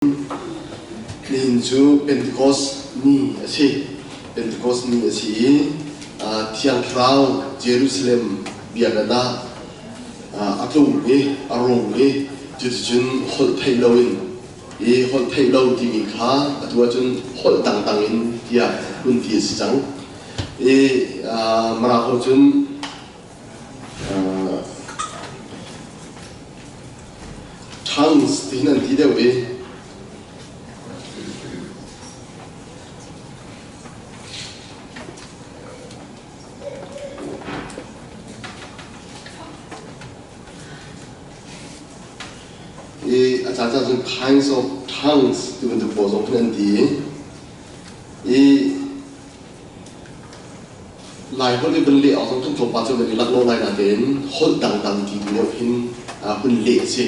Nihin cu Pentecost ni a si. Pentecost ni a si i Thiang Thlarau Jerusalem biakinn ah a tlung i a rung i cuticun holh theih loin i holh theih lo timi kha atu ahcun holh dangdang in tiah hun ti a si cang. I Mirang holh cun Tongues ti hin an ti deuh i i a ca cun kinds of tongues ti bantuk pawl zong khin an ti i Laiholh i van leh awk zong kan tlawmpal cu van i lak lo lai natein holh dangdang ti tu deuh hin hun leh a si.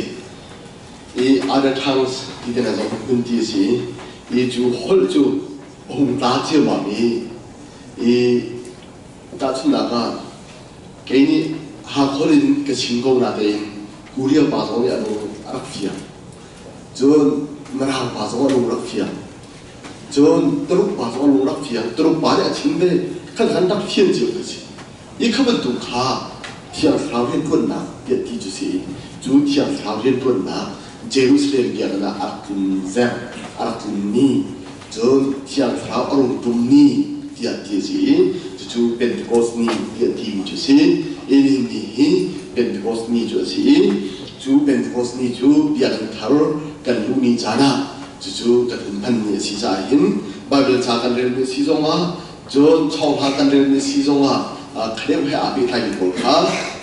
I other tongues ti te hna zong hun ti a si. I cu holh cu a hung tla ciammam i i tahchunhnak ah kei nih Hakholh in ka chim ko natein Korea pa zong nih a lung a rak fiang. Cun Mirang pa zong a lung rak fiang. Cun Tuluk pa zong a lung rak fiang. Tuluk pa nih a chim ve. Kan han rak fian cio ka si. I kha bantuk kha Thiang Thlarau rianṭuannak tiah ti cu si. Cu Thiang Thlarau rianṭuannak Jerusalem biakinn ah a rak tlun zerh, a rak tlun ni, cun Thiang Thlarau a rung ṭum ni tiah ti a si i cucu Pentecost ni tiah timi cu a si. I nihin ni hi Pentecost ni cu a si i Cu Pentecost ni cu biakinn thar kan luh ni caan ah cucu kan hun hman ni a si caah hin Baibal ca kan relmi a si zongah cun thawngha kan relmi a si zongah kha deuh he aa pehtlaimi pawl kha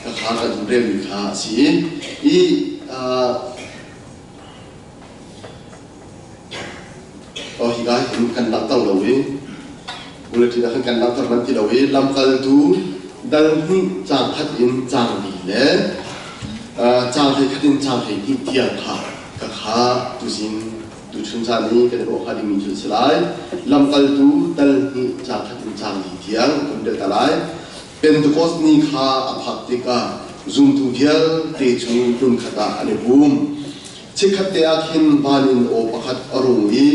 kha kan hun relmi kha a si i hika hin kan langhter lo i bulletin ah khan kan langhter lan ti lo i lamkaltu dal hnih caang khat in caang li le caang hlei khat in caang hlei hnih tiang kha ka kha tuzing tuchun caan i kan i ruah hnga dingmi cu a si lai. Lamkaltu dal hnih caang khat in caang li tiang kan rel ta lai. Pentecost ni kha a phak tikah zumtu vialte cu hmunkhat ah an i pum. Chikkhatte ah khin van in aw pakhat a rung i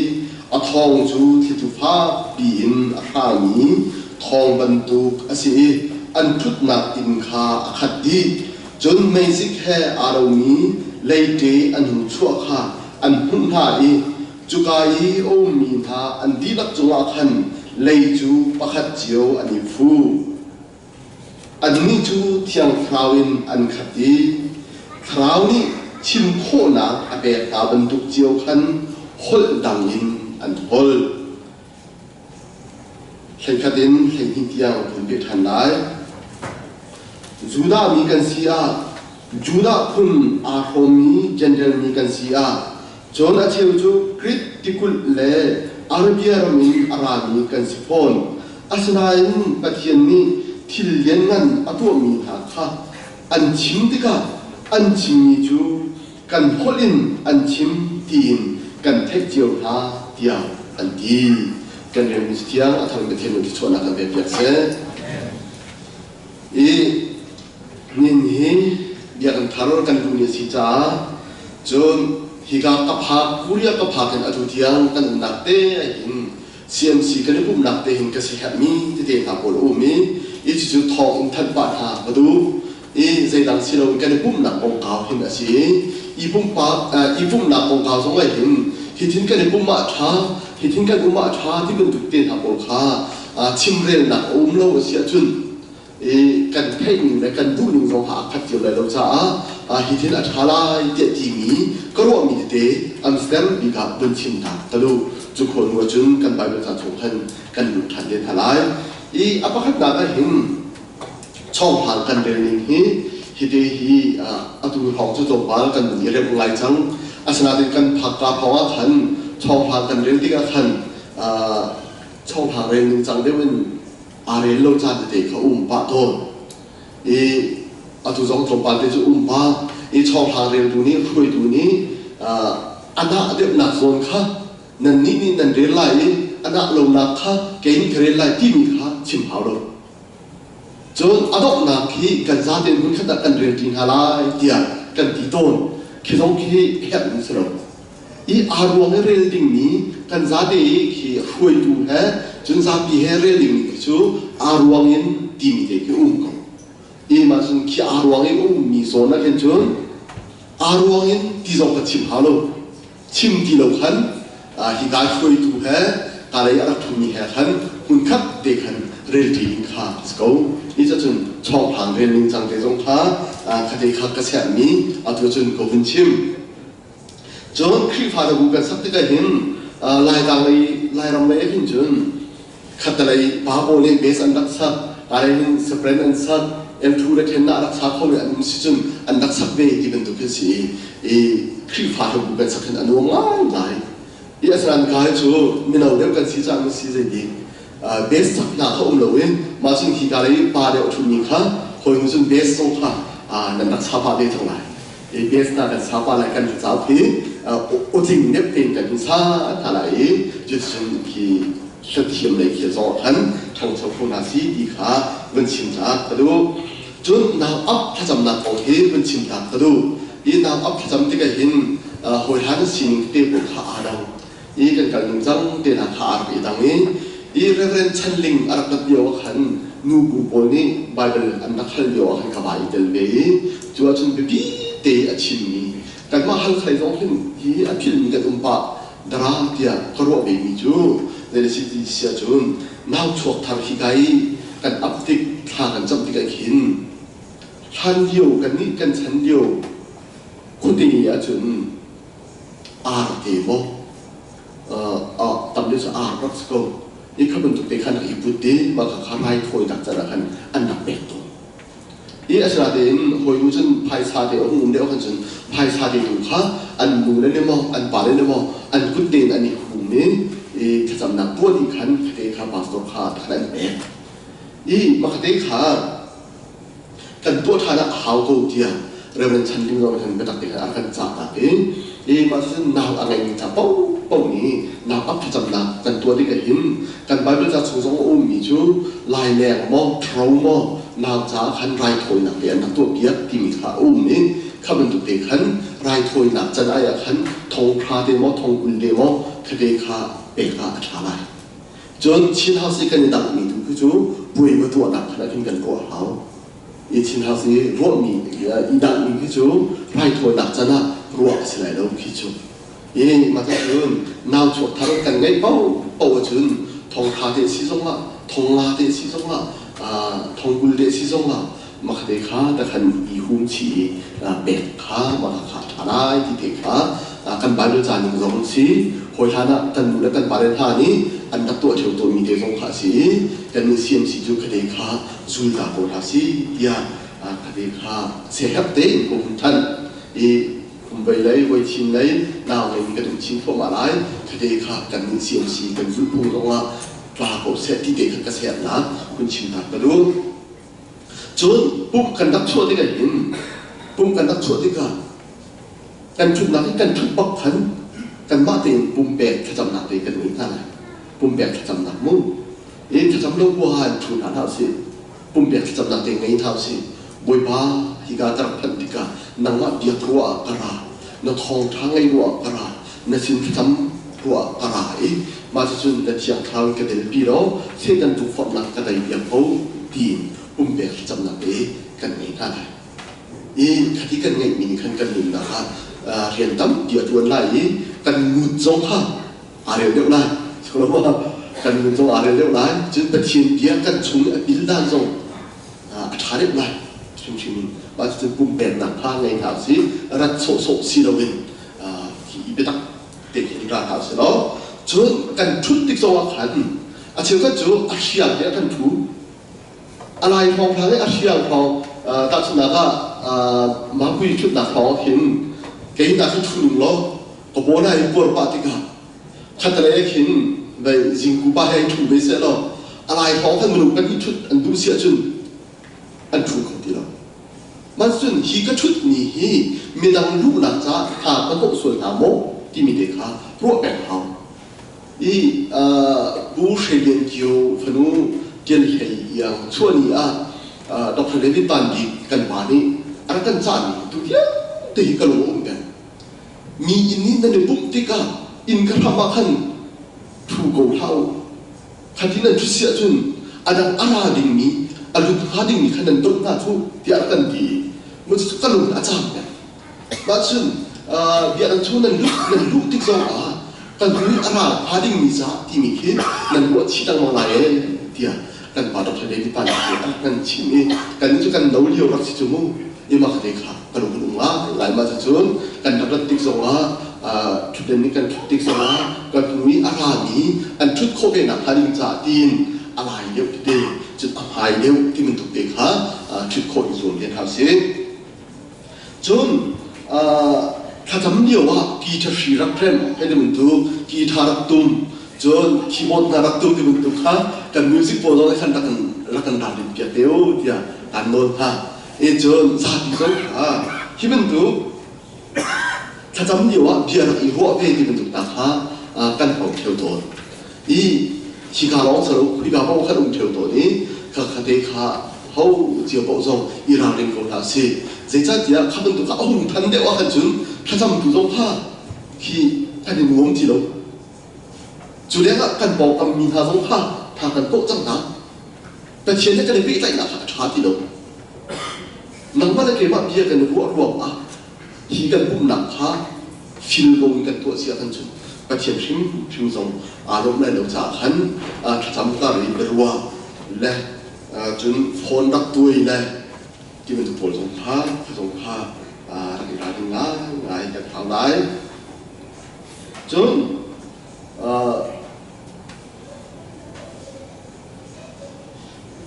a thawng cu thlitu fakpi in a hrangmi thawng bantuk a si i an ṭhutnak inn kha a khat dih. Cun meizik he aa lomi leite an hung chuah kha an hmuh hna i cuka i a ummi hna an dihlak cungah khan lei cu pakhat cio an i fu. Annih cu Thiang Thlarau in an khat i Thlarau nih chim khawhnak a pek hna bantuk cio khan holh dang in an holh. Hleikhat in 12 tiang kan peh ṭhan lai. Judah mi kan si ah, Judah phun aa hrawmmi Jentail mi kan si ah, cun a cheu cu Krit tikulh le Arabia ram in a rami kan si fawn. Asinain Pathian nih thil lianngan a tuahmi hna kha an chim tikah an chimmi cu kan holh in an chim tiin kan theih cio hna tiah an ti. Kan relmi thiang a thang Pathian nih thluachuahnak kan pek piak seh. I nin hi biakinn thar kan duh ni a si caah cun hika ka phak Korea ka phak in atu tiang kan umnak te hin CMC kan i pumhnak te hin ka si herhmi tete hna pawl a um i i cucu thawng in thanh pah hna ka duh i zeidang si loin kan i pumhnak kongkau hin a si i pumpak i pumhnak kongkau zong ah hin hithin kan i pumh ah ṭha hithin kan um ah ṭha ti bantuk te hna pawl kha chimrelnak a um lo a si ahcun i kan theihning le kan duhning zong kha aa khat cio lai lo caah hi thil a ṭha lai tiah timi ka ruahmi tete Amsterdam bik ah vun chim ta ka duh. Cu khawh hnu ahcun kan Baibal ca chung khan kan lut ṭhan te hna lai. I a pakhatnak ah hin chawhhlang kan rel ning hi hite hi atu hrawng cu tlawmpal kan i remh ngai cang. Asinain kan phakka hrawng ah khan chawhhlang kan rel tikah khan chawhhlang rel ning cang deuh in aa rel lo caan tete kha um pah tawn i atu zong tlawmpal te cu um pah i chawhlang reltu nih hruaitu nih a nah deuhnak zawn kha nannih nih nan rel lai i a nah lonak kha kei nih ka rel lai timi kha chim hau lo. Cun a donghnak khi kan zaten hmun khat ah kan rel ṭi hna lai tiah kan ti tawn. Khi zong khi herh si lo. I aa ruang i rel dingmi kan zate i khi hruaitu he cun zapi he rel dingmi khi cu aa ruang in timi te khi um ko. I mah cun khi aa ruang i ummi zawn ah khin cun aa ruang in ti zong ka chim hau lo. Chim ti lo khan hika hruaitu he kalei a rak ṭhumi he khan hmunkhat te khan relṭi ding kha a si ko. Ni cun chawngphang rel ning cang te zong kha khate kha ka chiahmi atu cun ka hun chim. Cun Khrihfa bu kan sak tikah hin Laitlang lei Lairam lei hin cun khattelei pa pawl nih base an rak sak, kalei hin spren an sak, L2 le ṭhen ah rak sa kho mi an um si cun an rak sak ve ti bantuk khi si i Khrihfa bu kan sak hin a nuam ngaingai. I asinain kai cu mino deuh kan si caah si zei base sak hna kha um lo i mah cun hi ka lei pa deuh a ṭhumi kha hawi hnu cun base zong kha nan rak sa pah ve cang lai. I base hna kan sa pah lai kan cau khi awtling deuh tein kan hun sa hna lai i cuticun khi hlathiam lei khel zong khan ṭhangcho kho hna si ti kha vun chim ta ka duh. Cun nau ap thlacamnak kong hi vun chim ta ka duh. I nau ap thlacam tikah hin hawihlan sining te pawl kha aa dang. I kan kal ningcang te hna kha aa rak i dang i i Reverend Chan Ling a rak rat lio ah khan nubu pawl nih Bible an rak hal lio ah khan ka va i tel ve i cu ahcun biapi te a chimmi kanmah halkhalei zong hin hi a philhmi kan um pah dara tiah ka ruah vemi cu zei si ti si ahcun nau chuak thar hi kai kan ap tik thla kan cam tikah khin hlan lio kan nih kan chan lio khuate ahcun ar te maw tam deuh cu ar rak si ko i kha bantuk te khan i put i mah kha kha raithawinak can ah khan an rak pek tawn i asinain hawinu cun phaisa te a hung um deuh khan cun phaisa te tu kha an nu le ne maw an pa le ne maw an kut tein an i hum i i thlacamnak tuah dih khan khate kha pastor kha khan an pek i makhate kha kan tuah ṭhan ah a hau ko tiah Reverend Chan Ling zong khan biatak te khan a kan cah tak i i mah cucun nau a ngeimi ca paohpaoh nih nau ap thlacamnak kan tuah tik ahhin kan Bible ca chung zong a ummi cu laileng maw ṭhro maw nau caah khan raithawinak te an rak tuahpiak timi kha a um i kha bantuk te khan raithawinak can ai ah khan thongthra te maw thongkul te maw khate kha pek ah a ṭha lai. Cun Chin House i kan i danghmi tu khi cu puai va tuahnak khan ah khin kan ruah hau. I Chin House i ruahmi i danghmi khi cu raithawinak can ah ruah a si lai lo khi cu. I mah cun nau chuak thar kan ngeih paohpaoh ahcun thongthra te si zongah thongnga te si zongah thongkul te si zongah makhate kha ta khan i hum chih i pek kha mah kha ṭha lai ti te kha kan Bible ca ning zong si hawi hlan ah kan nu le kan pale hna nih an rak tuah ṭheo tawnmi te zong kha a si i kan nih CMC cu khate kha zul ta ko hna si tiah khate kha siaherh tein ka hun thanh i kumvei lei voithin lei nau lei kan um chin thluahmah lai khate kha kan nih CMC kan zulhphung zongah tla ko seh ti te kha ka sernak hun chimnak ka duh. Cun pumh kan rak chuah tikah hin pumh kan rak chuah tikah kan ṭhutnak hi kan ṭhut bak khan kanmah tein pumpek thlacamnak te kan ngei hna lai. Pumpek thlacamnak mu. I thlacam lo huaha in ṭhu hna hlah usih. Pumpek thlacamnak te ngei hna usih. Bawipa, hika ka rak phanh tikah nangmah biak ruah ah ka ra. Na thawngṭha ngei ruah ah ka ra. Na sin thlacam ruah ah ka ra i mah cucun na Thiang Thlarau in ka telpi law Satan tukforhnak ka tei piak ko tiin pumpek thlacamnak te kan ngei hna lai. I khati kan ngeihmi nih khan kan nunnak ah rian tampi a ṭuan lai i kan ngut zong kha aa rel deuh lai. Kan ngun zong aa rel deuh lai. Cun Pathian bia kan chung i a pil dan zong a ṭha deuh lai hrimhrim in. Mah cucun pumpeknak kha ngei hna usih. Rat sawhsawh si loin hi i biatak te hin ra hna usih law cun kan ṭhut tik zongah khan a cheukhat cu a hrial he a kan ṭhu. A lai hrawng hna le a hrial hrawng tahchunhnak ah mapui ṭhutnak hrawng ah khin kei hna khi ṭhu ning law ka paw hna hi puar pah tikah khatalei ah khin vei zingku pa he ṭhu ve seh law a lai hrawng khan minung kan i ṭhut an duh si ahcun an ṭhu kho ti lo. Mah cun hi ka ṭhutmi hi midang luhnak caah hna ka hnawh sual hna maw timi te kha ruah peng hau. I Pu Hre Lian Kio fanu Tial Hlei Iang chuah ni ah Dr. David Van Bik kan pa nih a rak kan cahmi tu vialte hi ka lung a um peng. Mi inn nih nan i pumh tikah inn ka hram ah khan ṭhu ko hlah u. Khatin nan ṭhut si ahcun a dang a ra dingmi, a lut hnga dingmi kha nan donh hna cu tiah a kan ti i maw cucu ka lung a caam peng. Mah cun biakinn chung nan luh nan luh tik zongah kan hnu i a ra hnga dingmi ca timi khi nan ruah chih lengmang lai ee tiah kan pa Dr. David pa nih a kan chimh i kannih cu kan no lio rak si cu mu i mah kha kha kan um um ngai ngai. Mah cucun kan rak rat tik zongah, ṭhutden nih kan ṭhut tik zongah kan hnu i a rami an ṭhut khawh ve nak hnga ding caah tiin a lai deuh tete cun a hmai deuh ti bantuk te kha ṭhut khawh i zuam len hau si. Cun thlacam lio ah guitar hri rak rem hei ti bantuk, guitar rak tum, cun keyboard hna rak tum ti bantuk kha kan music pawl zong nih khan rak kan rak kan ralrin piak te u tiah kan nawl hna. E cun zapi zong kha hi bantuk thlacam lio ah bia rak i ruah ve ti bantuk hna kha kan hmang ṭheo tawn. I hika lawng si lo, hika paoh khan um ṭheo tawn i kha khate kha ho cio paoh zong i ralring ko hna sih. Zeicahtiah kha bantuk kha a hung than deuh ahkhan cun thlacamtu zong kha khi kan i nuam ti lo. Cu lengah kan pawngkam mi hna zong kha tha kan tawh cang hna. Pathian he kan i pehtlaihnak kha a ṭha ti lo. Nangmah le keimah bia kan i ruah ruangah hi kan pumhnak kha fil ko in kan tuah si ahkhan cun Pathian hrimhrim zong aa lawmh lai lo caah khan thlacam kar i biaruah le cun phone rak tuai le ti bantuk pawl zong kha zong kha rak i ralring ngaingai kan hau lai. Cun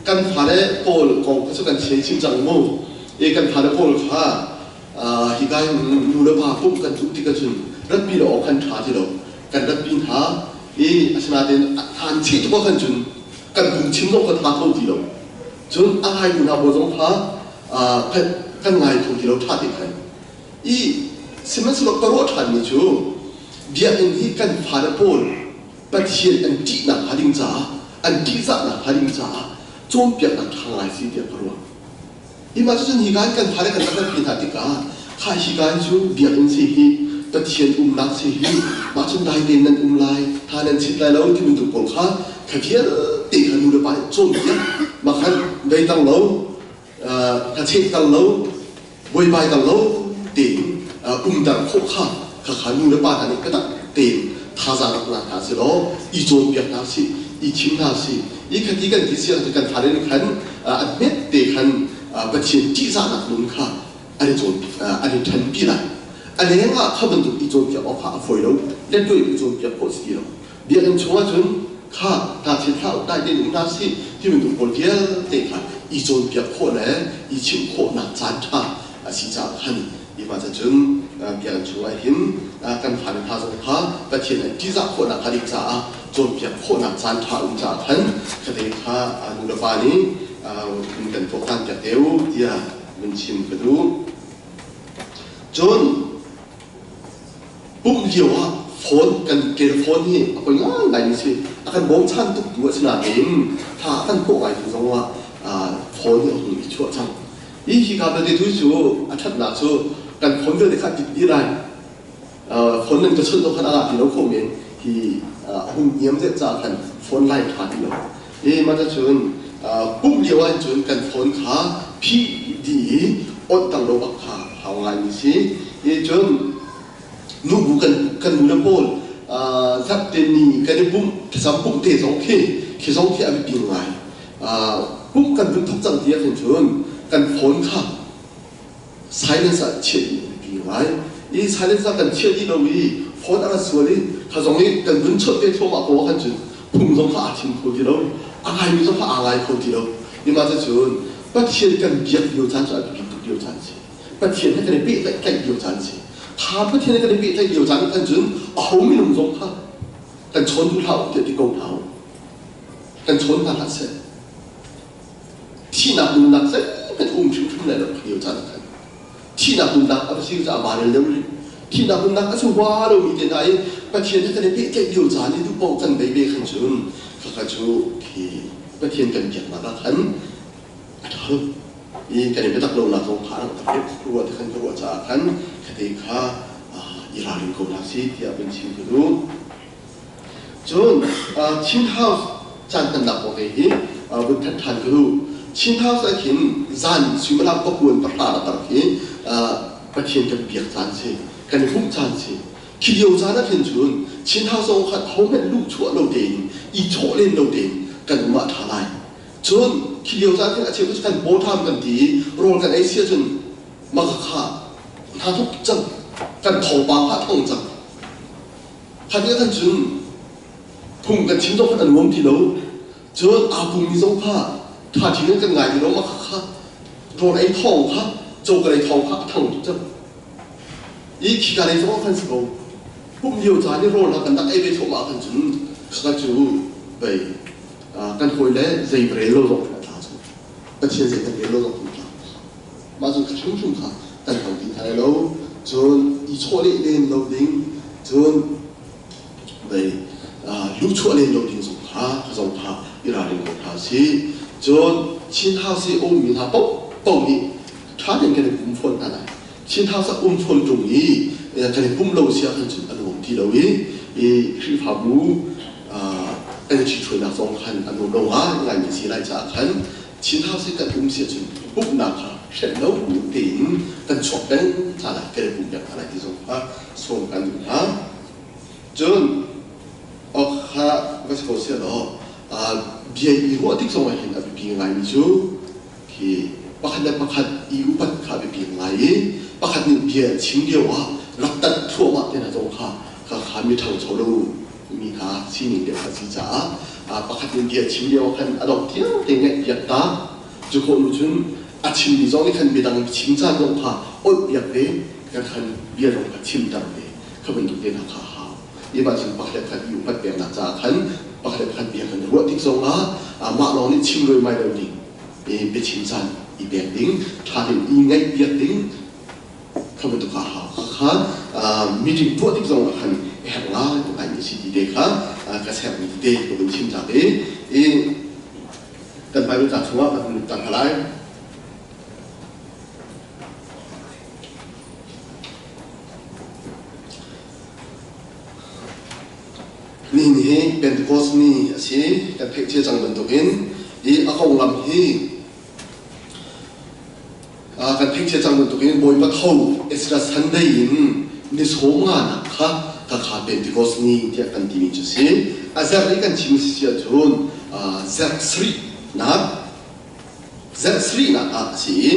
kan fale pawl kong kha cu kan chim chim cang mu. I kan fale pawl kha hika hin nu le pa pumh kan duh tik ahcun ratpi lo awk khan ṭha ti lo. Kan ratpi hna i asinain than chih tuk ahkhan cun kan bung chim zong kha tha kho ti lo. Cun a ngaitu hna pawl zong kha kan ngai kho ti lo ṭha te khan. I sihmanhsehlaw ka ruah ṭhanmi cu biakinn hi kan fale pawl Pathian an ṭihnak hnga ding caah, an ṭihzahnak hnga ding caah cawnpiaknak ṭha ngai si tiah ka ruah. Hi mah cucun hika in kan fale kan rak pi hna tikah kha hika hi cu biakinn si hi, Pathian umnak si hi, mah cun dai tein nan um lai, tha nan chit lai lo ti bantuk pawl kha kha vialte kha nu le pa nih cawnpiak mah khan veitang lo, hnachet lo, buaibai dal lo tein umter khawh kha khakha nu le pa hna nih biatak tein thazaang rak la hna sih law i cawnpiak hna sih, i chim hna sih. I khati kan ti si ahcun kan fale nih khan an hmet te khan Pathian ṭihzahnak nun kha an i cawn an i ṭhenpi lai. A leng ah kha bantuk i cawnpiak awk kha a fawi lo, lentuai i cawnpiak khawh si ti lo. Biakinn chungah cun kha ngakchia thlah u, dai tein um hna sih ti bantuk pawl vialte kha i cawnpiak khawh le i chimh khawhnak caan ṭha a si caah khan hi mah cun biakinn chungah hin kan fale hna zong kha Pathian an ṭihzah khawhnak hnga ding caah cawnpiak khawhnak caan ṭha um caah khan kha kha nu le pa nih kan tuaktan piak te u tiah vun chim ka duh. Cun Pumh lio ah phone kan kel phone hi a poi ngaingai mi si. A kan bawmchan tuk tu a si nain thla a kan hnawh ngai tu zong ah phone hi a hung i chuah cang. Hi hika belte tu cu a ṭhatnak cu kan phone vialte kha tit dih lai. Phone nan ka chawnh zong khan a ngah ti lo kho men. Hi a hung niam deuh caah khan phone line ṭha ti lo. I mah cun pumh lio ah cun kan phone kha phih dih i awnh lo bak kha hau ngaimi si. I cun nubu kan kan nu le pawl zarhte ni kan i pumh thlacam pumh te zong khi khi zong khi a biapi ngai. Pumh kan vun thok cang ti ahkhin cun kan phone kha silence ah chiah dih a biapi ngai. I silence ah kan chiah dih lo i phone a rat sual i kha zong i kan vun chawnh te thluahmah ko ahkhan cun phung zong kha aa thim kho ti lo, a ngaimi zong kha aa ngai kho ti lo. I mah cun Pathian kan biak lio caan cu a biapi tuk lio caan a si. Pathian he kan i pehtlaih lio caan a si. Kha Pathian he kan i pehtlaih lio caan khan cun aho minung zong kha kan chawn duh hlah u tiah ti ko hna u. Kan chawn hna hlah seh. Thihnak nunnak zeihmanh um hrimhrim lai lo lio caan ah khan. Thihnak nunnak a va si caah aa rel deuh rih. Thihnak nunnak a si hua lomi te hna i Pathian he kan i pehtlaih lio caan i duh paoh kan bei ve khan cun khakha cu khi Pathian kan biaknak ah khan a ṭha lo. I kan i biatak lonak zong kha a rak ruah ti khan ka ruah caah khan khate kha i ralring ko hna sih tiah vun chim ka duh. Cun Chin House caan hmannak kong he hi vun thanh ṭhan ka duh. Chin House ah khin zan suimilam pakuan pahra a tar khi Pathian kan biak caan si, kan i pumh caan si. Khi lio caan ah khin cun Chin House zong khan hohmanh luhchuah lo tein, i chawh len lo tein kan um ah ṭha lai. Cun khi lio caan khin a cheu cu kan bawṭham kan ti i rawl kan ei si ahcun mah kha hna tuk cang, kan thawngpang kha a thang cang. Kha ti ahkhan cun phung kan chim zong khan a nuam ti lo. Cun aa pummi zong kha ṭha in kan ngai ti lo. Mah kha rawl ei thawng kha coka lei thawng kha a thang tuk cang. I khika lei zong ah khan si ko. Pumh lio caan i rawl hna kan rak ei ve thluahmah ahkhan cun khaka cu pei kan hawile zei va rel lo zong khan a tla cu. Pathian zei kan rel lo zong khan a tla. Mah cun hrimhrim kha kan hmang ti hna lai lo. Cun i chawleh len lo ding, cun vei luhchuah len lo ding zong kha zong kha i ralring ko hna sih. Cun Chin House i ummi hna paohpaoh nih ṭha tein kan i pum fawn hna lai. Chin House ah um fawn ṭung i kan i pum lo si ahkhan cun a nuam ti lo i Khrihfabu kan i ṭhithruainak zong khan a nuam lo ngaingai mi si lai caah khan Chin House i kan um si ahcun pumhnak kha hrelh lo tein kan chuak peng hna lai, kan i pum peng hna lai ti zong kha sawm kan duh hna. Cun awk kha va si ko seh law bia i ruah tik zong ah hin a biapi ngaimi cu khi pakhat le pakhat i upat kha a biapi ngai i pakhat nih bia a chim lio ah rak tat thluahmah te hna zong kha kha kha mi ṭhangcho lo mi hna sining deuh a si caah pakhat nih bia chim lio ah khan a dong tiang te ngaihpiak ta cu khawh nu cun a chimmi zong nih khan midang chim caan zong kha awlhpiak ve kan khan bia zong kha chimter ve kha bantuk te hna kha a hau i mah cun pakhat le pakhat i upat peknak caah khan pakhat le pakhat bia kan ruah tik zong ah mah lawng nih chim luaimai lo ding i biachim caan i pek ding ṭha tein i ngaihpiak ding kha bantuk kha hau kha meeting tuah tik zong ah khan a herh ngai ngai mi si ti te kha ka sermi te ka vun chim tak i i kan Bible ca chungah kan hun tak lai. Nihin hi Pentecost ni a si kan theih cia cang bantukin i a konglam hi Kan theih cia cang bantukin Bawipa tho Easter Sunday in ni sawm nganak kha kakha Pentecost ni tiah kan timi cu si. A zerh i kan chim si ahcun zerh sarihnak zerh sarihnak ah a si i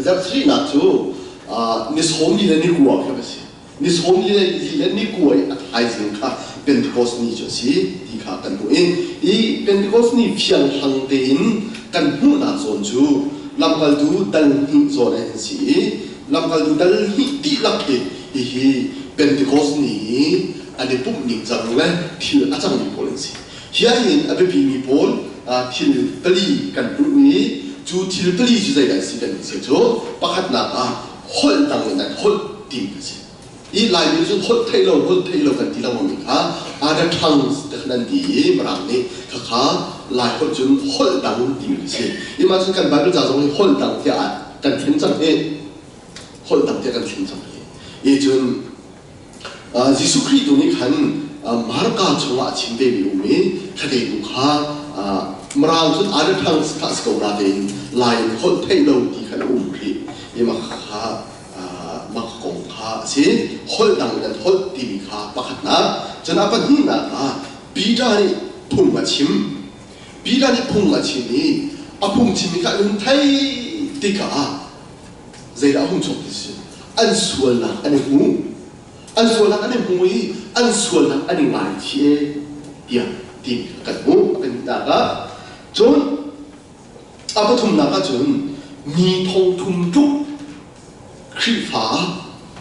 zerh sarihnak cu ni sawm li le ni kua kha a si. Ni sawm li le ni kua i a thaizing kha Pentecost ni cu a si ti kha kan hmuh i i Pentecost ni fianghlang tein kan hmuhnak zawn cu lamkaltu dal hnih zawn ah an si i lamkaltu dal hnih dihlak hi hihi Pentecost ni i an i pumh ning cang le thil a cangmi pawl an si. Hi ahhin a biapimi pawl thil pali kan hmuh i cu thil pali cu zeidah a si kan ti cu pakhatnak ah holh dang in an holh ti a si. I Laimi cun holh theih lo holh theih lo kan ti lengmang mi kha other tongues te khan an ti i Mirang nih khakha Lai holh cun holh dang timi a si. I mah cun kan Bible ca zong hi holh dang tiah kan thlen cang hi. Holh dang tiah kan thlen cang hi. I cun Jesuh Khrih tu nih khan Marka chungah a chim vemi um i khatei tu kha Mirang cun other tongues kha a si ko na tein Lai in holh theih lo ti khan a um rih. I mah kha mah kong kha a si. Holh dang in an holh timi kha pakhatnak. Cun a pahnihnak ah Peter nih phung a chim. Peter nih phung a chim i a phung chimmi kha an hun theih tikah zeidah a hung chuak ti si an sualnak an i hmu an sualnak an i hmu i an sualnak an i ngaichih tiah ti kan hmuh a pahnihnak ah cun a pathumnak ah cun mi thongthum tluk Khrihfa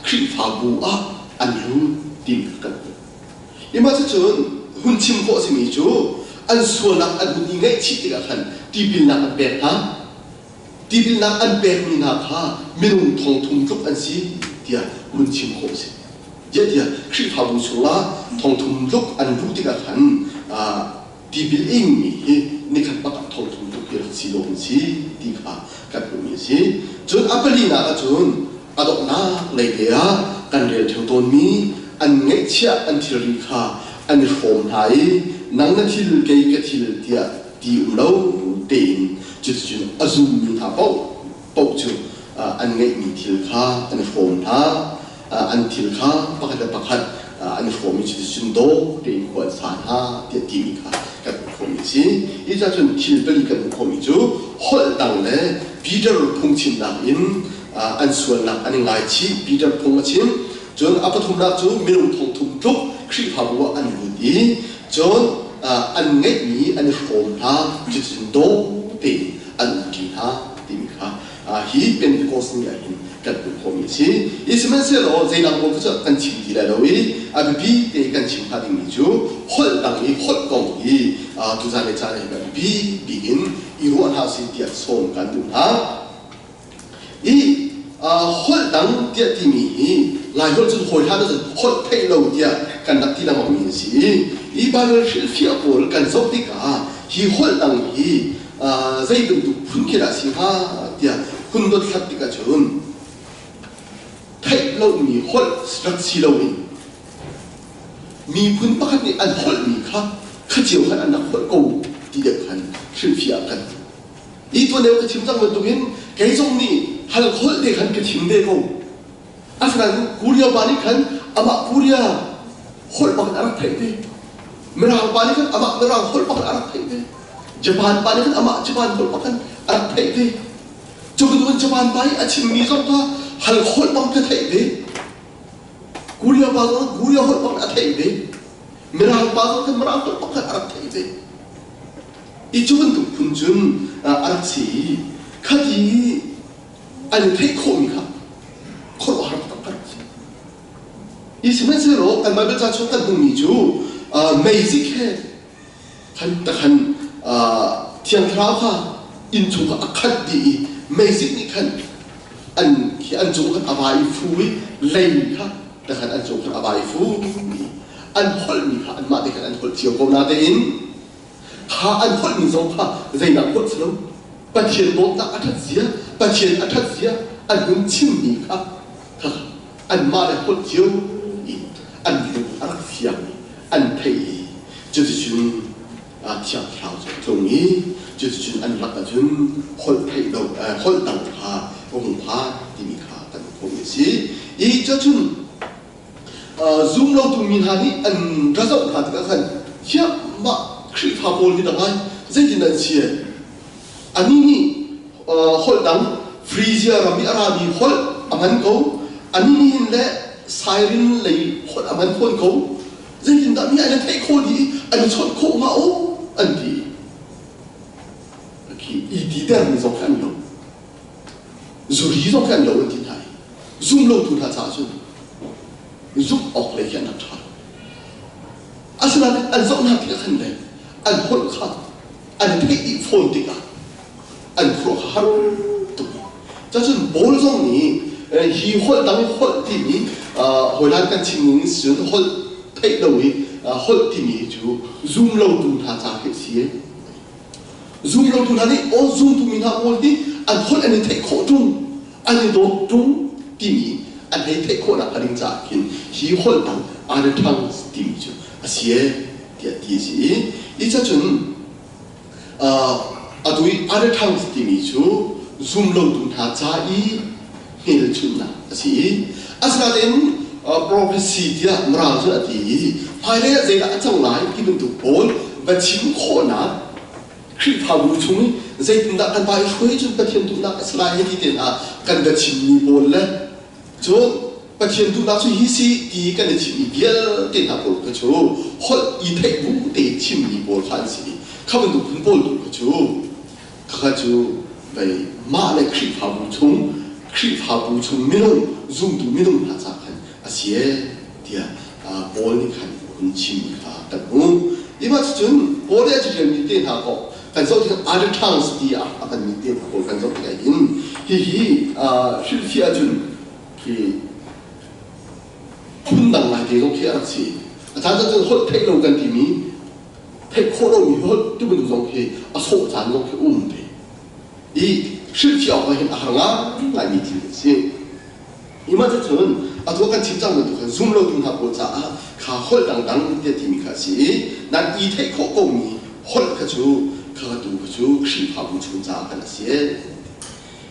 Khrihfabu ah an lut ti kan hmuh. Ima cucun hun chim khawh simi cu an sualnak an hun i ngaihchih tikah khan tipilnak an pek hna. Tipilnak an pekmi hna kha minung thongthum tluk an si tiah hun chim khawh a si. Tiah Khrihfabu chungah thongthum tluk an luh tikah khan tipil ingmi hi nikhat bak ah thongthum tluk hi rak si dawh an si ti kha kan hmuhmi a si. Cun a palinak ahcun a donghnak lei te ah kan rel ṭheo tawnmi an ngeihchiah an thilri kha an i hrawm hna i nang na thil kei ka thil tiah ti um lo tein cuticun a zummi hna paoh paoh cu an ngeihmi thil kha an i hrawm hna. An thil kha pakhat le pakhat an i hrawm i cuticun daw tein khua an sa hna tiah timi kha kan hmuh khawhmi a si. Hi ca cun thil pali kan hmuh khawhmi cu holh dang le Peter phungchimnak in an sualnak an i ngaichih. Peter phung a chim. Cun a pathumnak cu minung thongthum tluk Khrihfabu ah an lut i cun an ngeihmi an i hrawm hna, cuticun daw tein an umṭi hna timi kha hi Pentecost ni ah hin kan hmuh khawhmi a si. I sihmanhsehlaw zeidang kong cu kan chim ti lai lo i a biapi te kan chim hnga dingmi cu holh dang i holh kong hi tuzan le caan ah hin a biapi bik in i ruah hna usih tiah sawm kan duh hna. I holh dang tiah timi hi Laiholh cun hawi hlan ahcun holh theih lo tiah kan rak ti lengmangmi a si i hi Baibal hrilhfiah pawl kan zoh tikah hi holh dang hi zei bantuk phun khi dah a si hnga tiah hun dothlat tikah cun theih lomi holh rak si loin miphun pakhat nih an holhmi kha kha cio khan an rak holh ko ti deuh khan hrilhfiah kan i tuan deuh ka chim cang bantukin kei zong nih hal holh te khan ka chim ve ko. Asinain Korea pa nih khan amah Korea holh bak in a rak theih ve. Mirang pa nih khan amah Mirang holh bak in a rak theih ve. Japan pa nih khan amah Japan holh bak in a rak theih ve. Cu bantukin Japan pa i a chimmi zong kha hal holh bang ka theih ve. Korea pa zong Korea holh bak in a theih ve. Mirang pa zong khan Mirang holh bak khan a rak theih ve. I cu bantuk phun cun a rak si i khati an i theih khawhmi kha khuaruahhar taktak a si. I sihmanhsehlaw kan Baibal ca chung kan hmuhmi cu meizik he khan takhan Thiang Thlarau kha inn chung kha a khat dih i meizik nih khan an khi an cung khan a va i fu i lei kha takhan an cung khan a va i fu i an holhmi kha anmah te khan an holh cio ko natein Kha an holhmi zong kha zeidah holh si lo. Pathian dawtnak a ṭhat zia, Pathian a ṭhat zia an hun chimmi kha kha anmah le holh cio in an lung a rak fiang i an theih i cuticun Thiang Thlarau cu a tlung i cuticun an lak ahcun holh theih lo holh dang kha a hung phan timi kha kan hmuh a si. I cucun Zumlotu mi hna nih an ra zoh hna tikah khan hiah mah Khrihfa pawl hi dang ai zeitin an si? Anih nih holh dang Frisia ram i a rami holh a hman ko. Anih nih hin le Sairin lei holh a hman fawn ko. Zeitindah mi an i theih khawh dih i an i chawnh khawh hnga aw an ti. Khi i titermi zong khi an lo. Zuri zong khi an lo an ti hna i zum lotu hna caah cun zumh awk lei khi an rak ṭha. Asinain an zoh hna tikah khan le an holh kha an theih dih fawn tikah an khuaruah kha har tuk. Cacun Paul zong nih hi holh dang i holh timi hawilan kan chim ning cun holh theih lo i holh timi cu zum lotu hna ca khi a si. Zumlotu hna nih aw zumtu mi hna pawl hi an holh an i theih khawh ṭung, an i dawt ṭung timi an hei theih khawhnak hnga ding caah khin hi holh dang other tongues timi cu a si ee tiah ti a si i hi cacun atu i other tongues timi cu zumlotu hna ca i hmelchunhnak a si i asinain prophecy tiah Mirang cu a ti i hmailei ah zeidah a cang lai ti bantuk pawl va chim khawhnak Khrihfabu chung i zeitindah kan va i hruai cun Pathian duhnak a si lai hei ti te hna kan va chimmi pawl le cun Pathian duhnak cu hi si ti kan i chimmi vialte hna pawl kha cu holh i theih bu te chimmi pawl kha an si i kha bantuk phun pawl tu kha cu Khakha cu vei mah le Khrihfabu chung Khrihfabu chung minung zumtu minung hna ca khan a si ee tiah Paul nih khan hun chimmi kha kan hmuh. Hi mah cucun Paul nih a caṭialmi te hna kong kan zoh tikah other tongues ti ah a hmanmi te hna pawl kan zoh tikah hin hihi hrilhfiah ahcun khi phundang ngaite zong khi a rak si. A caan caan cun holh theih lo kan timi theih khawh lomi holh ti bantuk zong khi a sawh caan zong khi um ve i hrilhfiah awk ah hin a har ngaingaimi thil a si. Hi mah cun Atu kan chim cang bantuk khan zum lotu hna pawl caah kha holh dangdang tiah timi kha a si i nan i theih khawh komi holh kha cu kha tu kha cu Khrihfabu chung caah kan a si.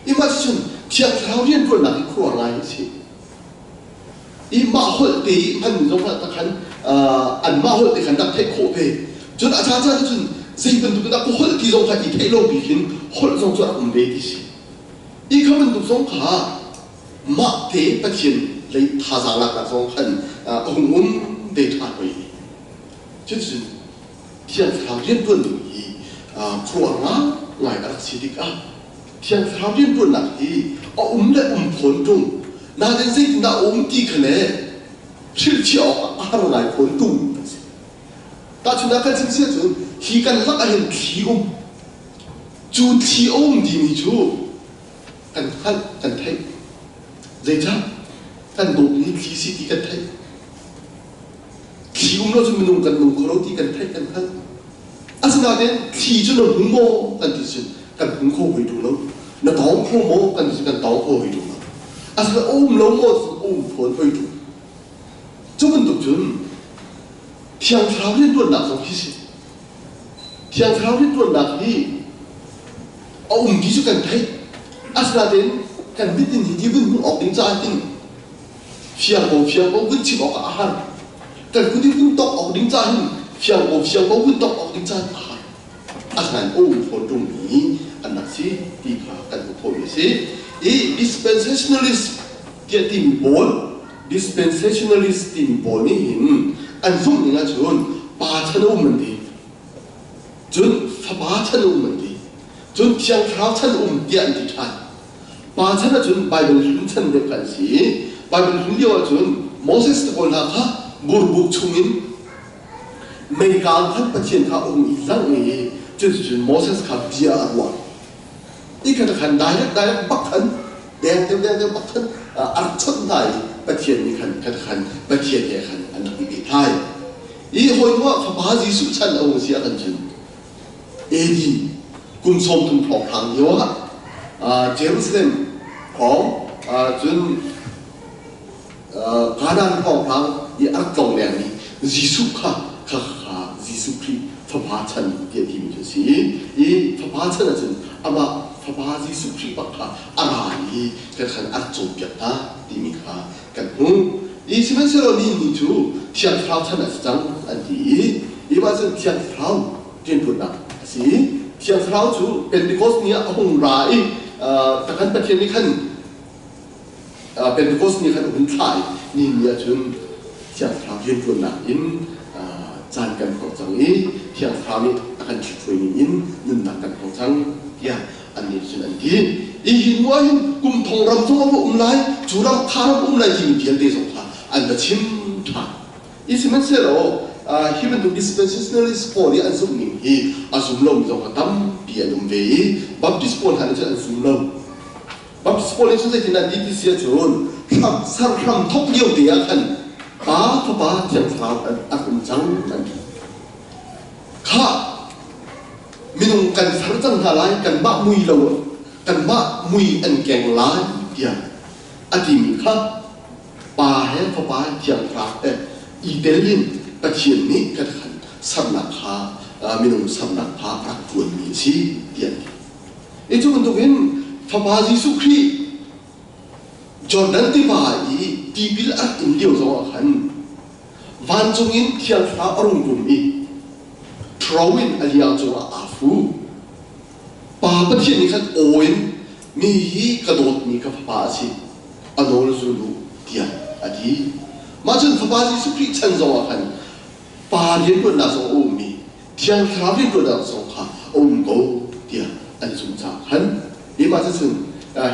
I mah cucun Thiang Thlarau rianṭuannak hi khuaruah ngai a si. I mah holh te i hman zong ah khan anmah holh te khan rak theih khawh ve. Cun a caan caan cun zei bantuk in dah ka holh ti zong kha i theih lo bik in holh zong cu a rak um ve ti si. I kha bantuk zong kha mah te Pathian lei thazaang laknak zong khan a hung um ve ṭhan hoi. Cuticun Thiang Thlarau rianṭuan ding hi khuaruah ngai a rak si tikah Thiang Thlarau rianṭuannak hi a um le um fawn ṭung. Nain zeitindah a um ti kha le hrilhchiah awk a har ngai fawn ṭung a si. Tahchunhnak kan chim si ahcun hi kan lak ahhin thli um. Cu thli a um timi cu kan hngalh, kan theih. Zeicah? Kan dawtmi thli si ti kan theih. Thli um lo cun minung kan nung kho lo ti kan theih kan hngalh. Asinain thli cu na hmu maw kan ti cun kan hmu kho hoi ṭung lo. Na tawng kho maw kan ti cun kan tawng kho hoi ṭung lo. Asinain a um lo maw cun a um fawn hoi ṭung. Cu bantuk cun Thiang Thlarau rianṭuannak zong hi si. Thiang Thlarau rianṭuannak hi a um ti cu kan theih. Asinain kan mit in hi ti vun hmuh awk ding caah hin fiang ko fiang ko vun chim awk ah a har. Kan kut in vun tawk awk ding caah hin fiang ko fiang ko vun tawk awk ding caah a har. Asinain a um fawn ṭungmi an rak si ti kha kan hmuh khawhmi a si. I dispensationalist tiah timi pawl dispensationalist timi pawl nih hin an zumh ning ahcun pa chan a um an ti. Cun fapa chan a um an ti. Cun Thiang Thlarau chan a um tiah an ti ṭhan. Pa chan ahcun Baibal hlun chan deuh kha an si i Baibal hlun lio ahcun Moses te pawl hna kha burbuk chungin meikaang khan Pathian kha a um i langh i cuticun Moses kha bia a ruah. I kha khan direct direct bak khan deng deuh deng deuh bak khan a rak chawnh hna i Pathian nih khan kha khan Pathian he khan an rak i pehtlai. I hawi hnu ah Fapa Jesuh chan a hung si ah khan cun AD kum 30 hrawnghrang lio ah Jerusalem hrawng cun Kanaan hrawnghrang i a rak tlong lengmi Jesuh kha kha kha Jesuh Khrih fapa chan tiah timi cu a si i fapa chan ahcun amah fapa Jesuh Khrih bak kha a ra i kan khan a rak cawnpiak hna timi kha kan hmuh. I sihmanhsehlaw ni ni cu Thiang Thlarau chan a si cang an ti i hi mah cun Thiang Thlarau rianṭuannak a si. Thiang Thlarau cu Pentecost ni ah a hung ra i takhan Pathian nih khan Pentecost ni khan a hun thlah i ni ni ahcun Thiang Thlarau rianṭuannak in caan kan hmang cang i Thiang Thlarau nih a kan ṭhithruai ning in nunnak kan hmang cang tiah annih cun an ti. Hi hi hnu ah hin kum thong ram zong a va um lai, cu ram kha ram um lai timi vialte zong kha an va chim ṭhan. I sihmanhsehlaw hi bantuk dispensationalist pawl i an zumh ning hi a zum lomi zong kha tampi an um ve i Baptist pawl hna nih cun an zum lo. Baptist pawl nih cun zeitin an ti ti si ahcun hram ser hram thok lio te ah khan Pa Fapa Thiang Thlarau an um cang an ti. Khah minung kan ser cang hna lai kanmah mui lo kanmah mui an keng lai tiah a timi kha Pa he Fapa he Thiang Thlarau he i tel in Pathian nih kan khan sernak kha minung sernak kha a rak ṭuanmi a si tiah a ti. I cu bantukin Fapa Jesuh Khrih Jordan tiva i tipil a rak in lio zongah khan vancung in Thiang Thlarau a rung tum i ṭhro in a liang cungah aa fu. Pa Pathian nih khan aw in mi hi ka dawtmi ka fapa a si, a nawl zul u tiah a ti. Mah cun Fapa Jesuh Khrih chan zongah khan Pa rianṭuannak zong a um i Thiang Thlarau rianṭuannak zong kha a um ko tiah an zumh caah khan mah cucun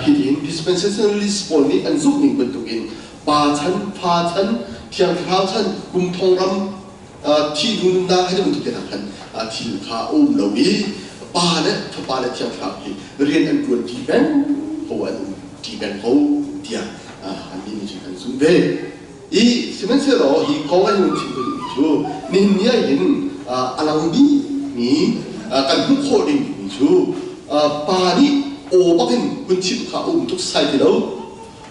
hitin dispensationalist pawl nih an zumh ning bantukin Pa chan, Fa chan, Thiang Thlarau chan, kum thong ram thi hnu nunnak hei bantuk te hna khan thil kha a um lo i Pa le Fapa le Thiang Thlarau hi rian an ṭuan ṭi peng ko an um ṭi peng ko tiah annih nih cun an zumh ve. I sihmanhsehlaw hi kong an hun chim ka duhmi cu nihin ni ah hin a lang bikmi kan hmuh khawh dingmi cu pa nih aw bak in hun chim kha a um tuk sai ti lo.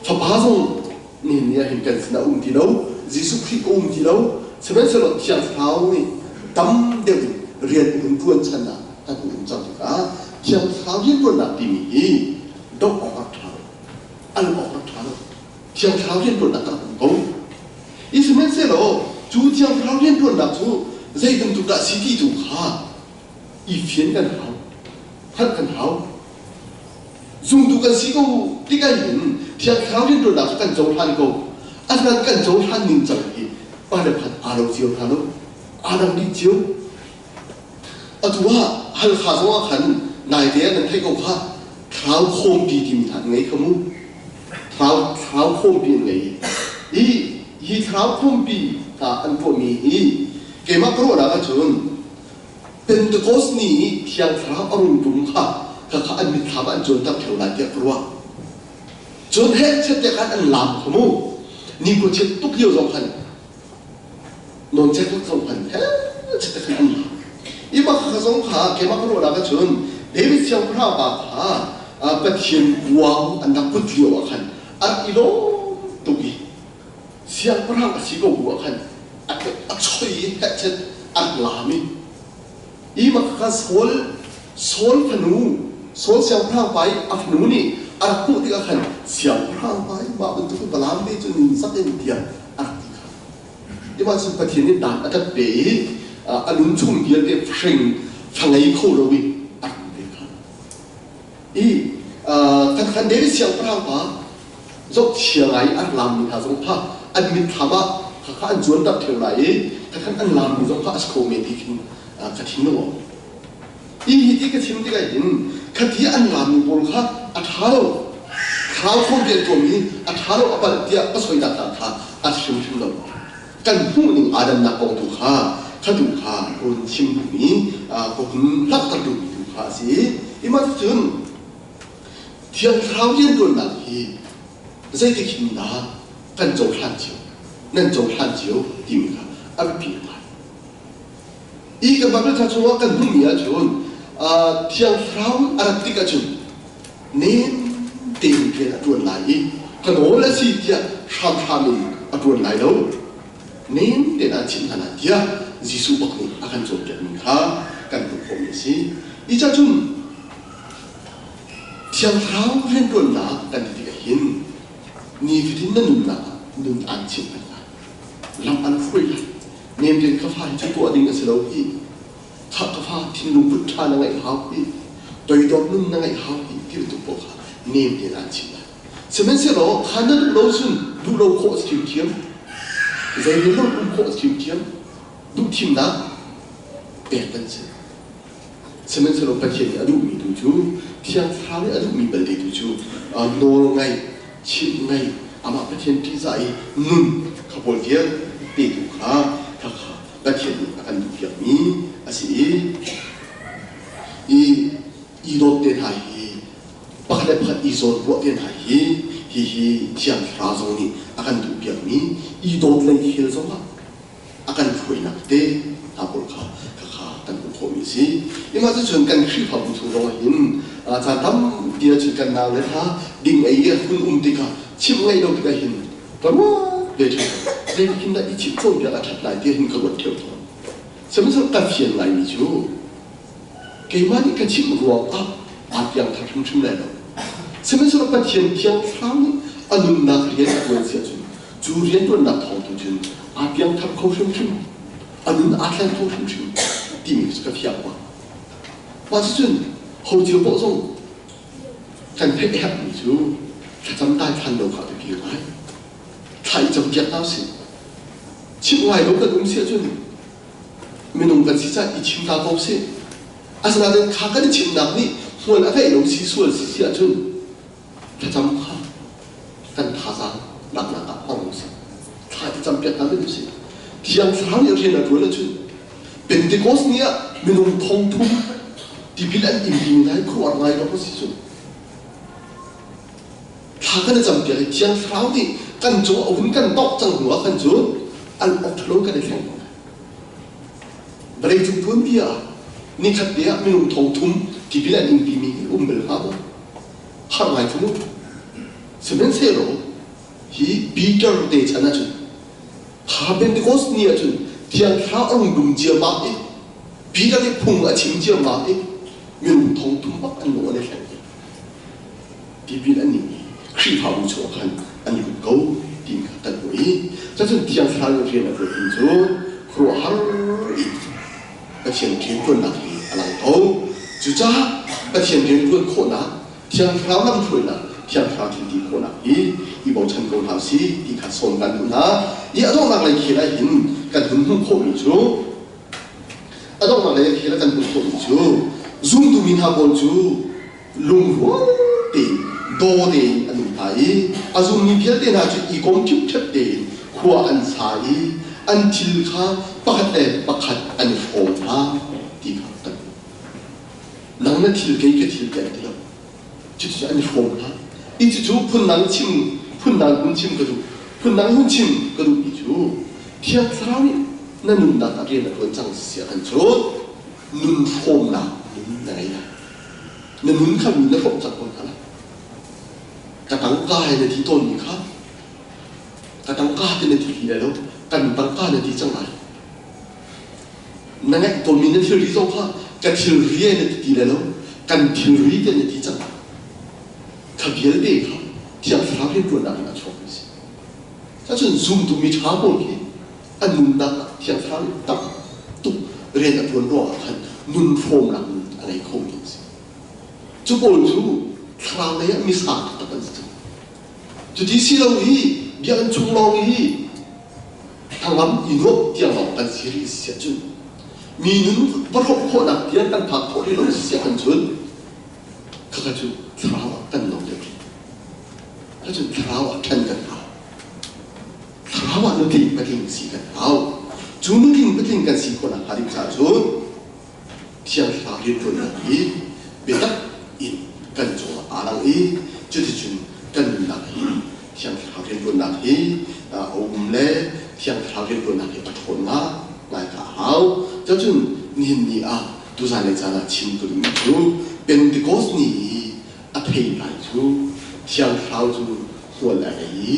Fapa zong Nihin ni ah hin kan sinah a um ti lo. Jesuh Khrih a um ti lo. Sihmanhsehlaw Thiang Thlarau nih tam deuh in rian a hun ṭuan chan ah kan hun um cang tikah Thiang Thlarau rianṭuannak timi hi doh awk rak ṭha lo, al awk rak ṭha lo. Thiang Thlarau rianṭuannak kan um ko. I sihmanhsehlaw cu Thiang Thlarau rianṭuannak cu zei bantuk dah si ti tu kha i fian kan hau, hngalh kan hau. Zumtu kan si ko tikah hin Thiang Thlarau rianṭuannak cu kan cohlan ko. Asinain kan cohlan ning cang hi pa le pakhat aa lo cio hna lo. Aa dang dih cio. Atu ah Halkha zong ah khan naite ah nan theih ko kha Thlarau khawmpi timi hna an ngei kha mu. Thlarau Thlarau khawmpi an ngei. Hi hi Thlarau khawmpi hna an tuahmi hi keimah ka ruahnak ahcun Pentecost ni i Thiang Thlarau a rung tum kha khakha an mitthlam ah an cuanter ṭheo lai tiah ka ruah. Cun hehchet te khan an laam kha mu. Nikhua chiat tuk lio zong khan nawncek tuk zong khan hehchet te khan an laam. I mah kha zong kha keimah ka ruahnak ahcun David siangpahrang pa kha Pathian kuang an rak put lio ah khan a rak i lawm tuk i siangpahrang a si ko bu ah khan a choi i hehchet a rak laam i i mah kha Saul Saul fanu Saul siangpahrang pa i a fanu nih a rak hmuh tikah khan siangpahrang pa i mah bantuk in va laam ve cu ningzak in tiah a rak ti kha. I mah cun Pathian nih dan a tat ve i a nun chung vialte hring fa ngei kho lo in a rak um ve kha. I khat David siangpahrang pa zohchia ngai an laammi hna zong kha an mitthlam ah khakha an cuanter ṭheo lai i khakhan an laammi zong kha a si kho men ti khin ka thin a uam. I hi ti ka chim tikah hin khati an laammi pawl kha a ṭha lo thlarau khawm rian tuahmi a ṭha lo a palh tiah ka soinak hna kha a hrimhrim lo. Kan hmuhning aa dannak kong tu kha kha tu kha ka hun chim duhmi ka hun langhter duhmi tu kha a si. I mah cucun Thiang Thlarau rianṭuannak hi zeitik hin dah kan cohlan cio, nan cohlan cio timi kha a biapi ngai. I kan Bible ca chungah kan hmuhmi ahcun Thiang Thlarau a rat tik ahcun nem tein rian a ṭuan lai i ka nawl a si tiah hramhram in a ṭuan lai lo. Nem tein an chimh hna lai tiah Jesuh bak nih a kan cawnpiakmi kha kan hmuh khawhmi a si. Hi ca cun Thiang Thlarau rianṭuannak kan ti tikah hin nifatin na nunnak ah nun aan chimh peng lai. Lam an hruai lai. Nem tein ka fa hi cu tuah ding a si lo hi. Khah ka fa thinlung put ṭha na ngeih hau hi. Toidor nun na ngeih hau hi ti bantuk pawl kha nem tein aan chimh lai. Sihmanhsehlaw kha na duh lo cun duh lo khawh a si ṭhiamṭhiam. Zei rian lo um khawh a si ṭhiamṭhiam. Duh thimnak pek kan si. Sihmanhsehlaw Pathian nih a duhmi tu cu Thiang Thlarau nih a duhmi belte tu cu nawl ngaih, chimh ngaih, amah Pathian ṭihzah i nun kha pawl vialte tu kha kha Pathian nih a kan duhpiakmi a si i i i dawt te hna hi pakhat le pakhat i zawnruah te hna hi hihi Thiang Thlarau zong nih a kan duhpiakmi i dawt lei thil zongah a kan hruainak te hna pawl kha khakha kan hmuh khawhmi a si. Imah cucun kan Khrihfabu chung zong ah hin caan tampi ahcun kan nau le hna ding ei i hun um tikah chimh ngaih lo tikah hin ka ruat ve ṭheo. Zeitin dah i chimh cawnpiak a ṭhat lai ti hin ka ruat ṭheo tawn. Sihmanhsehlaw ka fian ngaimi cu keimah nih ka chimh ruang ah aa piangthar hrimhrim lai lo. Sihmanhsehlaw Pathian Thiang Thlarau nih a nunnak rian a ṭuan si ahcun cu rianṭuannak thawng tu cun aa piangthar kho hrimhrim, a nun aa thleng kho hrimhrim timi cu ka fiang bak. Mah cucun ho cio paoh zong kan theih a herhmi cu thlacam daithlan lo kha a biapi ngai. Thla i campiak hna usih. Chimh ngai lo kan um si ahcun minung kan si caah i chim ta ko sih. Asinain kha kan i chimnak nih hmual a ngeih lo si sual si si ahcun thlacam kha kan thazaang laknak ah hmang usih. Thla i campiak hna men usih. Thiang Thlarau nih rian a ṭuan ahcun Pentecost ni ah minung thongthum tipil an ing ding lai khuaruah ngai lo si cu. Thla kan i campiak i Thiang Thlarau nih kan cung a hun kan tawk cang hnu ah khan cun al awk ṭhalo kan i thleng ko lai. Vawleicung tuanbia ah nikhat te ah minung thongthum tipil an ing timi hi um bal hnga maw? Har ngai cu mu. Sihmanhsehlaw Hi Peter te chan ahcun kha Pentecost ni ahcun Thiang Thlarau a rung dum ciammam i Peter nih phung a chim ciammam i minung thong thum bak an lung an i thleng. Tipil an ing i Khrihfabu chungah khan an lut ko ti kha kan hmuh i cucun Thiang Thlarau rian a ṭuan cu khuaruahhar in Pathian rianṭuannak hi a lang ko. Cucaah Pathian rianṭuan khawhnak, Thiang Thlarau lamhruainak, Thiang Thlarau thil ti khawhnak hi i bochan ko hna usih ti kha sawm kan duh hna. I a donghnak lei khel ah hin kan hun hmuh khawhmi cu a donghnak lei khel ah kan hmuh khawhmi cu zumtu mi hna pawl cu lungrual tein daw tein an um hna i a zummi vialte hna cu i kom ṭhipṭhep tein khua an sa i an thil kha pakhat le pakhat an i hrawm hna ti kha kan hmuh. Nang na thil kei ka thil ti an ti lo. Cucu an i hrawm hna. I cucu phundang chim phundang hun chim ka duh. Phundang hun chim ka duh ti cu Thiang Thlarau nih na nunnak ah rian a ṭuan cang si ahkhan cun nun hrawmnak nun na ngei lai. Na nun kha mi na hrawmh cang ko hna lai. Ka tangka he na ti tawnmi kha ka tangka te na ti ti lai lo, kan tangka na ti cang lai. Na ngeih tawnmi na thilri zong kha ka thilri e na ti ti lai lo, kan thilri te na ti cang lai. Kha vialte kha Thiang Thlarau rianṭuannak in a chuakmi a si. Cun zumtu mi ṭha pawl khi an nunnak ah Thiang Thlarau nih tam tuk rian a ṭuan ruangah khan nun hrawmnak nun a ngei khomi an si. Cu pawl cu thlarau lei ah misa taktak an si cang. Cuti si lo hi biakinn chung lawng hi hnangam i nuamh tiang lawng kan si rih si ahcun mi nun va hrawmh khawhnak tiang kan phak khawh rih lo si ahcun cun khakha cu thlarau ah kan no deuh rih. Cun thlarau ah ṭhan kan hau. Thlarau ah nutling patling si kan hau. Cu nutling patling kan si khawhnak hnga ding caah cun Thiang Thlarau rianṭuannak hi biatak in kan cungah aa lang i cuticun kan nunnak hi Thiang Thlarau rianṭuannak hi a um le Thiang Thlarau rianṭuannak hi a ṭhawnnak ngai kha a hau. Cucun nihin ni ah tuzan le caan ah chim ka duhmi cu Pentecost ni i a thei lai cu Thiang Thlarau cu hmual a ngei i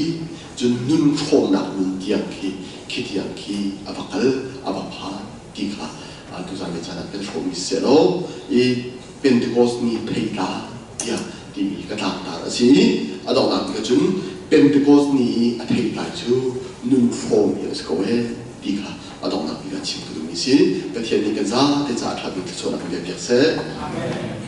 cun nun hrawmnak nun tiang khi khi tiang khi a va kal a va phan ti kha tuzan le caan ah kan hrawmmi si law i Pentecost ni theitla tiah timi ka tlangtar a si i a donghnak bik ahcun Pentecost ni i a theitlai cu nun hrawm hi a si ko ee ti kha a donghnak bik ah chim ka duhmi si. Pathian nih kan zate caah ṭha bik thluachuahnak in bia piak seh. Amen.